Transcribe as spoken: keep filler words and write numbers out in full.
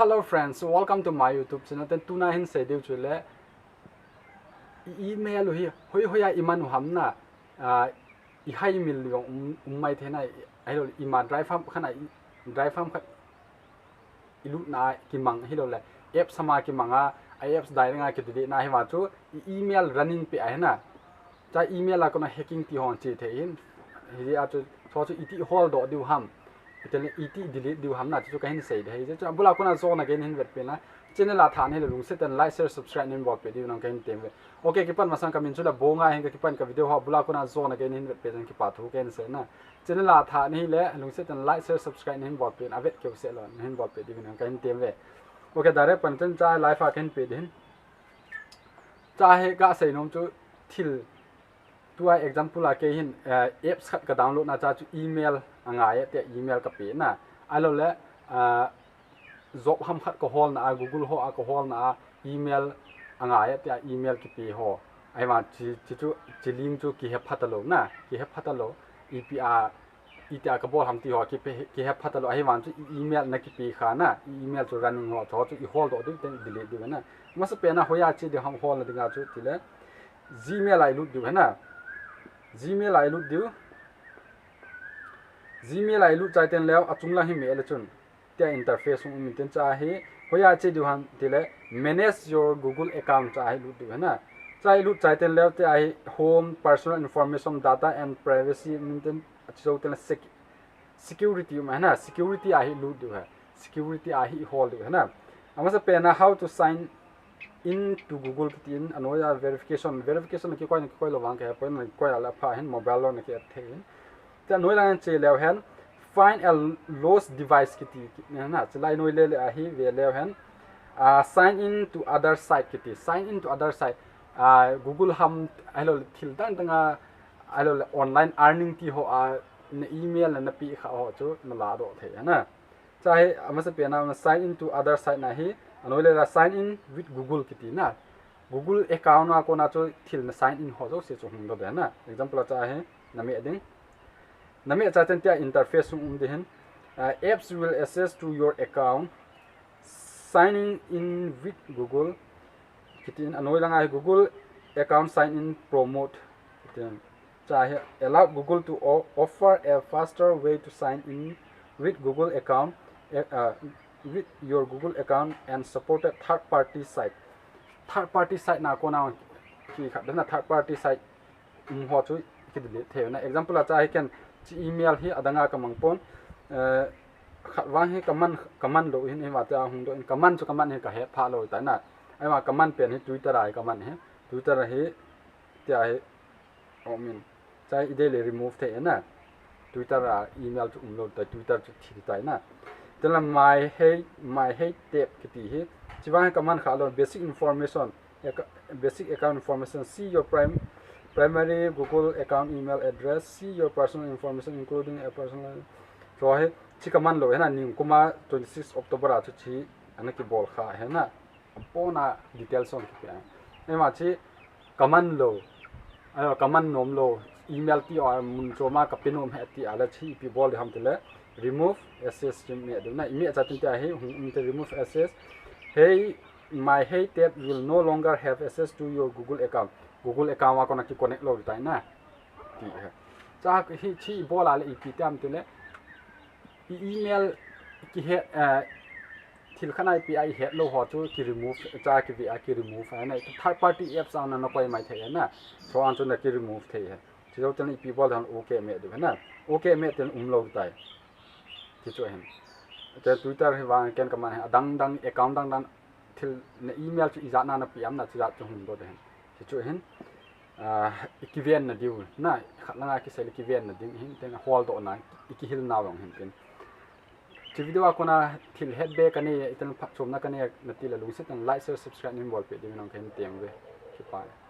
Hello friends, welcome to my YouTube channel. Ten tuna hin sei diu chu le, i email u hi hoi hoi a i man u ham na, ah, i hai mil jong um, um mai thei na, i, ahilou le ima drive ham khat na, i, drive ham khat i lut na kimang, ahilou le apps ham a kimang a, a apps dai dang a ki delete na hi vang chu i email running peh a hi na. Cha email a kona hacking ti hon che thei hin. Hijeh a chu, chu chu iti hol doh diu ham, iti, iti delete diu ham na, chu chu kahin sei ding ahi. Chu abula kona jona gei nahin vetpeh na, channel a thah nahi le lungset in like, share, subscribe nahin bolpeh diu nang kahin tem uve. Ok, kipan masang kamin chu le Bonga hin, ka kipan ka video ho abula kona jona gei nahin vetpeh jeh in kipa thu kahin sei na. Channel a thah nahi le lungset in like, share, subscribe nahin bolpeh in, avet keu seh lou nahin bolpeh diu nang kahin tem uve. Ok, direct pan chen cha live a kahin pe ding hin. Cha hi ka sei nom chu thil, tua example a kei hin, eh, apps khat ka download na cha chu email angai e tia email ka pe na. Ahilou le, ah, job ham khat ka hol na a, Google ho a ka hol na a, email angai e tia email kipe ho. Ahivang chi, chi chu, chi link chu kihe pha talou na, kihe pha talou. Ipi a, itia ka bol ham ti ho kipe, kihe pha talou, ahivang chu i email na kipe kha na, i email chu running ho, chu chu i hol doh diu, ten delete diu na. Masapen a hoiya che diu ham hol na dinga chu ti le, Gmail a i lut diu ahi na. Gmail a i lut diu. Gmail a i lut chai ten leu, achung lang hi meh le chun, tia interface hung um in, ten cha hi hoiya che diu ham ti le, manage your Google account cha hi lut diu ahi na. Cha hi lut chai ten leu, tia hi home, personal information, data and privacy, min ten, achi jou ten le sec-, security um ahi na, security a hi lut diu ahi. Security a hi i hol diu ahi na. Amasapen a how to sign in to Google kiti in, anoiya verification, verification na kikoi na kikoi lou vang kahe poi, na kikoi a le apha hin, mobile lou na ki add thei hin. Tia noi lang che leu hen, find a lost device kiti, kiti na, chulai noi le le a hi ve leu hen, ah, sign in to other site kiti, sign in to other site, ah, Google ham, ahilou le thil dang dang a, ahilou le online earning ti ho a, na email na na pe kha ho chu na ladoh thei ahi na. Cha hi, amasapen a, na sign in to other site na hi, anoi le la sign in with Google kiti na. Google account a kona chu thil na sign in ho jouse chu hung doh ding na. Example a cha hi, na meh ding. Na meh chai ten tia interface hung um ding hin. Ah, apps will access to your account. Signing in with Google. Kiti in, anoi lang a hi Google account sign in promote. Kiti in. Cha hi, allow Google to o-, offer a faster way to sign in with Google account, eh, uh, with your Google account and supported third party site. Third party site na kona ki khat na, third party site um ho chu ki delete thei na. Example a cha hi ken chi email hi adang a ka mang pon, eh, khat vang hi ka man, ka man lou hin, hi va tia hung doh in, ka man chu ka man hi ka het pha lou tai na. Ahivang ka man pen hi Twitter a hi ka man hi. Twitter a hi, tia hi, um in. Cha hi i dei le remove thei na. Twitter a email chu um lou tai, Twitter chu thi tai na. Ten la my hey, my hey tab kiti hi. Chi vang hi ka man kha lou, basic information, ac-, basic account information, see your prim-, primary Google account email address, see your personal information including a personal. Chu hi, chi ka man lou ahi na, nikum a twenty six October a chu chi ana kibol kha ahi na. Apon a details hung kipe a. Ahivang chi ka man lou, ayo, ka man nom lou, email ti a mun chom a ka pe nom ahi ti a le chi ipi bol ding ham ti le, remove access chu meh diu na, i meh chai ten tia hi hung um te, remove access. Hey, my hey tab will no longer have access to your Google account. Google account a kona ki connect lou tai na. Ti ahi. Cha hi chi i bol a le ipi ti ham ti le, i email ki het, eh, thil khat na ipi a i het lou ho chu ki remove, cha ki ve a ki remove ahi na. Third party apps a na na koi mai thei ahi na. Chu ang chu na ki remove thei ahi. Chi jou ten ipi bol ding ham, ok meh diu ahi na. Ok meh ten um lou tai. Ti chu ahin. Te Twitter hi vang ken ka man ahi, adang dang account dang dang thil na email chu ijat na na pe ham na, chujat chu hung doh ding ahin. Ti chu ahin, ah, i kiven na diu na, khat lang a kisei le kiven na ding ahin, ten hol doh na, i kihil na vang ahin tin. Chi video a kona thil het be ka nei, iten phatchomna ka nei na ti le lungset in like, share, subscribe nahin bolpeh diu nang kahin tem uve. Kipa e.